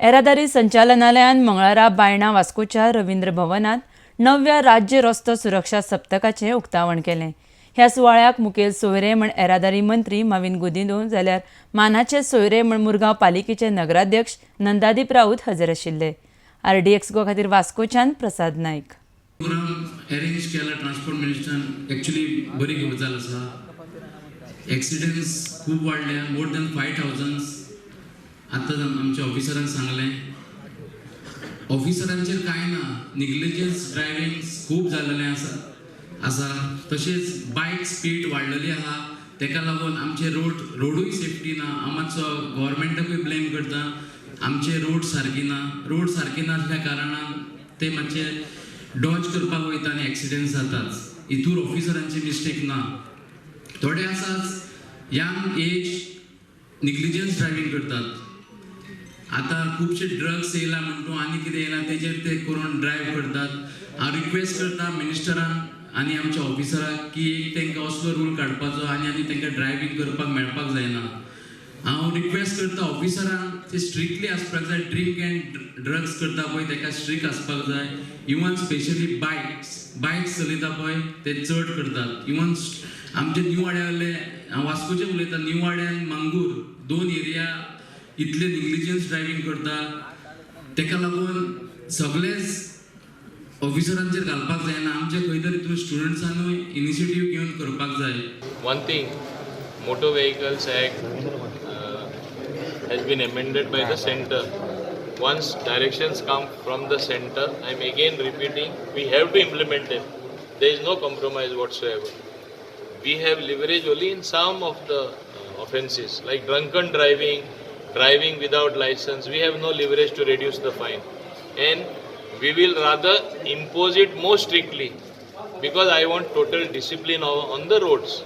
येरादारी संचालनालयान मंगळारा बायणा वास्कोच्या रवींद्र भवनात नव्या राज्य रस्तो सुरक्षा सप्तकाचें उक्तावण केलें. ह्या सुवाळ्याक मुखेल सोयरे म्हण येरादारी मंत्री माविन गुदिन्हो जाल्यार मानाचे सोयरे म्हण मुरगांव पालिकेचे नगराध्यक्ष नंदादीप राऊत हजर आशिल्ले. आरडीएक्स गो खातीर वास्कोच्यान प्रसाद नायक. प्रोग्राम अरेंज केला ट्रान्सपोर्ट मिनिस्टरान, एक्चुली बरी गजाल आसा. एक्सिडंट्स खूब वाडल्या, मोर दॅन 5,000. आतां आमच्या ऑफिसरान सांगलें, ऑफिसरांचेर कांय ना, निग्लिजन्स ड्रायव्हिंग खूब जाल्लें आसा. तशेंच बायक स्पीड वाडलेली आहा, तेका लागून आमचे रोडूय सेफ्टी ना. हांव मातसो गोवोरमेंटाकूय ब्लेम करता. आमचे रोड सारकी ना. रोड सारकी नासल्या कारणान ते मातशे डॉज करपाक वयता आनी एक्सिडंट जाताच. हितूर ऑफिसरांची मिस्टेक ना. थोडे आसाच यंग एज निग्लिजन्स ड्रायव्हिंग करतात. आतां खुबशे ड्रग्स येयला म्हण तूं आनी कितें येयला, तेजेर ते करून ड्रायव्ह करतात. हांव रिक्वेस्ट करता मिनिस्टरान आनी आमच्या ऑफिसराक की एक तांकां असलो रूल काडपाचो आनी तांकां ड्रायव्हिंग करपाक मेळपाक जायना. हांव रिक्वेस्ट करता ऑफिसरांक, ते स्ट्रिक्टली आसपाक जाय. ड्रिंक अँड ड्रग्स करता पळय, ताका स्ट्रिक्ट आसपाक जाय. इवन स्पेशली बायक्स चलयता पळय, ते चड करतात. इवन आमचे न्यू वाड्यावयले, हांव वास्कोचे उलयता, न्यू वाड्यान मांगूर दोन एरिया इतले निग्लिजन्स ड्रायव्हिंग करता. तेका लागून सगळेच ऑफिसरांचेर घालपाक जायना. आमचे खंय तरी तुमी स्टुडंट्सानूय इनिशिएटीव घेवन करपाक जाय. One thing, Motor Vehicles Act has been amended by the center. Once directions come from the center, I am again repeating, we have to implement it. There is no compromise whatsoever. We have leverage only in some of the offences like drunken driving, driving without license. We have no leverage to reduce the fine. And we will rather impose it more strictly because I want total discipline on the roads.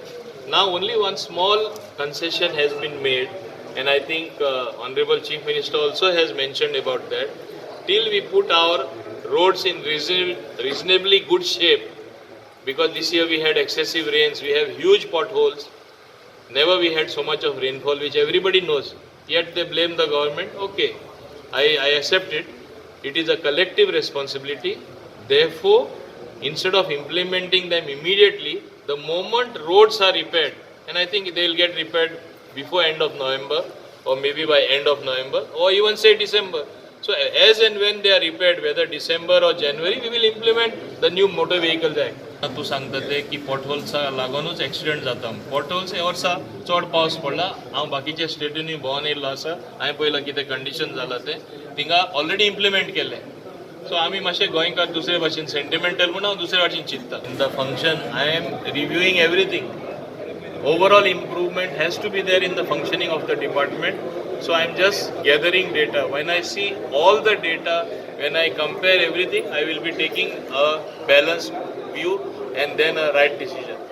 Now, only one small concession has been made, and I think Honorable Chief Minister also has mentioned about that. Till we put our roads in reasonably good shape, because this year we had excessive rains, we have huge potholes. Never we had so much of rainfall, which everybody knows. Yet they blame the government. Okay, I accept it. It is a collective responsibility. Therefore, instead of implementing them immediately, the moment roads are repaired, and I think they will get repaired before end of November, or maybe by end of November, or even say December. So as and when they are repaired, whether December or January, we will implement the new Motor Vehicles Act. तूं सांगता ते की पॉटहोल्सा लागूनच accident जाता. Potholes हे वर्सा चड पावस पडला. हांव बाकीच्या स्टेटींनी भोंवन येयल्लो आसा. हांवें पळयलां कितें कंडिशन जालां तें. थिंगा ऑलरेडी इम्प्लिमेंट केलें. सो आमी मातशे गोंयकार दुसरे भाशेन सेंटिमेंटल म्हूण हांव दुसरे भाशेन चिंत्ता. In the function, I am reviewing everything. Overall improvement has to be there in the functioning of the department. So I am just gathering data. When I see all the data, when I compare everything, I will be taking a balanced view and then a right decision.